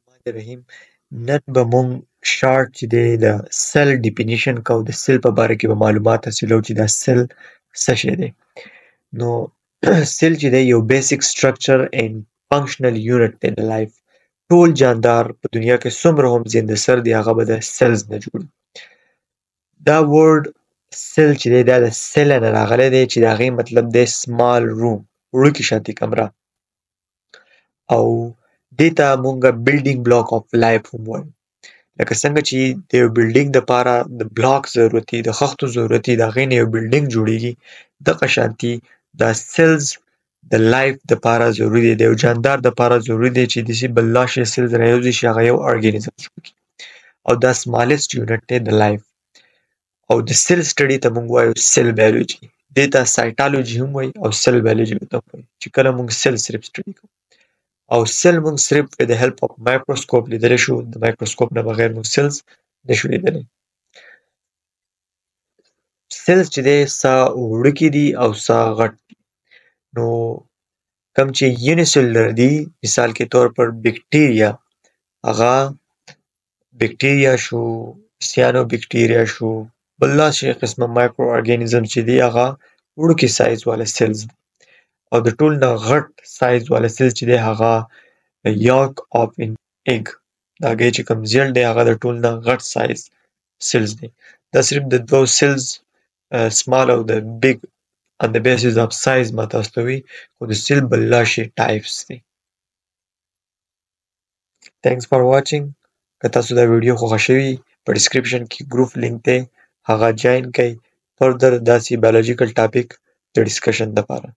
الرحمن الرحیم. نن به مونږ شارټ چې دی د سیل ډیفینیشن کوو، د سیل په باره کې به معلومات حاصلو چې دا سیل څه شی دی. نو سیل چې دی یو بیسیک سټرکچر اینډ فنکشنل یونټ دی د لایف. ټول جاندار په دنیا کې څومره هم زنده سر دی هغه به د سیلز نه جوړ. دا ورډ سیل چې دی دا د سیل نه راغلی دی چې د هغې مطلب دی سمال روم، وړوکې شانتې کمره، او دې ته مونږ بلډینګ بلاک اف لایف هم وایو. لکه څنګه چې د یو بلډینګ دپاره د بلاک ضرورت وي، د خښتو ضرورت وي، د هغې نه یو بلډینګ جوړیږي، دغه شانتي دا سیلز د لایف دپاره ضروري دی، د یو جاندار دپاره ضروري دی چې داسې بل شی سیلز رايوځي چې هغه یو ارګانیزم جوړ کړي، او دا سمالسټ یونټ دی د لایف. او د سیل سټډي ته مونږ وایو سیل بیولوژي، دې ته سایټالوجي هم وایي او سیل بیولوژي ورته هم وایي، چې کله مونږ سیل صرف سټډي کوو. او سیل مونږ صرف with the help of microscope لیدلی شو، د مایکروسکوپ نه بغیر مونږ سیلز نشو لیدلی. سیلز چې دی څه وړوکي دي او څه غټ دي. نو کوم چې یونیسیلولر دي، مثال کې طور پر بکټیریا، هغه بکټیریا شو، سیانو بکټیریا شو، بل داسې قسمه مایکرو ارګانیزم چې دي هغه وړوکي سایز والا سیلز دي. او د ټول نه غټ سایز والا سیل چې دی هغه یاک اف ان ایګ، د هګۍ چې کوم زیړ دی هغه د ټول نه غټ سایز سیلز دی. دا صرف د دوو سیلز سمال او د بیګ on the basis of size ما تاسو ته وي، خو د سیل بل شی ټایپس دي. Thanks for watching. که تاسو دا ویډیو خوښه شوي په ډیسکرپشن کې ګروپ لینک دی، هغه جوین کړئ فردر داسې بایولوژیکل ټاپک د ډسکشن دپاره.